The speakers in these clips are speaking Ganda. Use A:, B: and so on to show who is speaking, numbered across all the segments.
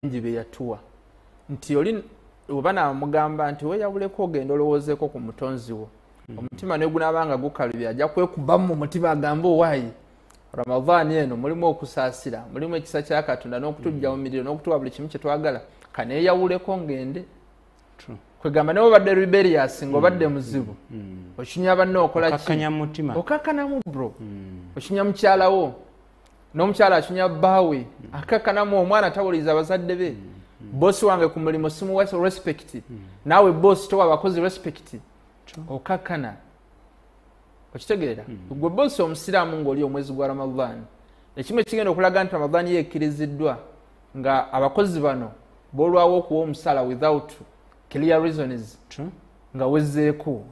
A: Ebirungi bye yatuwa nti oli oba namugamba nti weeyawuleko, ogenda olowoozeeko ku mutonzi wo, omutima ne gunaabanga gukalubye, ajja kwekubamu mu mutima agambe, "Owaayi, Ramadaani eno mulimu okusaasira, mulimu ekisa kya Katonda n'okutujja mu miriro n'okutuwa buli kimu kye twagala, kaneeyawuleko ngende." Kwegamba ne obadde rebellious, ng'obadde muzibu, okinya banne, okola ki?
B: Okakkanya mu mutima.
A: Okakkanamu, bro. Okinya mukyalawo, n'omukyala akinya bbaawe, akakkanamu. Omwana tawuliriza abazadde be. Bosi wange ku mulimu simuwa respect, naawe bosi towa abakozi respect, okakkana. Okitegeera? Gwe bosi omusiraamu ng'oli omwezi gwa Ramadan, ekimu ekigenda okulaga nti Ramadan yekkiriziddwa nga abakozi bano bolwawo okuwa omusaala without clear reasons, nga wezzeeko.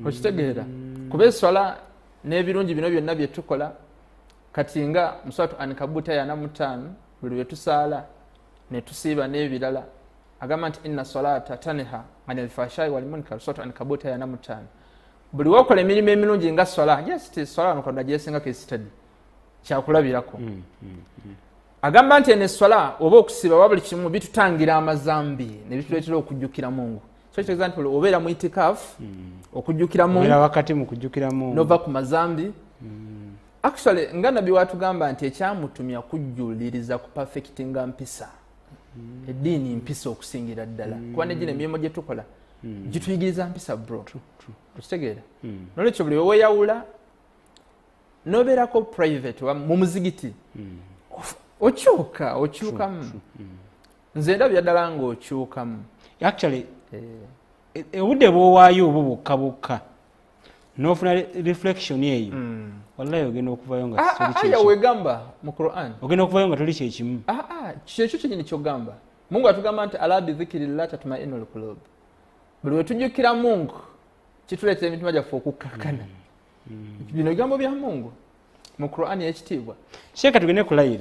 A: Okitegeera? Kuba eswala n'ebirungi bino byonna bye tukola kati nga Musuratu Ankabuta 45, buli lwe tusaala ne tusiiba n'ebirala, agamba nti inna salata tanha anil fahshai wal munkar. Suratu Ankabuta 45. Buli wokola emirimu emirungi nga swala, just swala, Katonda gyesinga case study, kyakulabirako. Agamba nti eno eswala oba okusiba oba buli kimu bitutangira amazambi ne bituleetera okujjukira Mungu. So kitegeeza nti obeera mu itikafu, okujjukira Mungu.
B: Obeera wakati mu kujjukira Mungu.
A: Nova ku mazambi. Actually, nga nabbi watugamba nti ekyamutumya kujjuliriza ku perfectinga mpisa. Eddiini mpisa okusingira ddala, kuba negino emirimu gye tukola gituyigiriza mpisa, bro. Okitegeera? Nolwekyo buli weweeyawula nobeerako private oba mu muzigiti, okyuka, okyukamu. Nze ndabya ddala ng'okyukamu.
B: Actually, obudde bwowaayo obwo bwokka bwokka n'ofuna reflection eyo, wallahi ogenda okuvayo nga toli
A: Aya
B: kyekimu.
A: Wegamba mu Quran.
B: Ogenda okuvayo nga toli kyekimu.
A: Kyekyo kyenyini kyogamba. Mungu atugamba nti ala bidhikirillah tatmainu lqulub. Buli wetujjukira Mungu kituleetera emitima gyaffe okukkakana. Bino bigambo bya Mungu mu Quran y'ekitiibwa.
B: Sheeka, tugende ku line.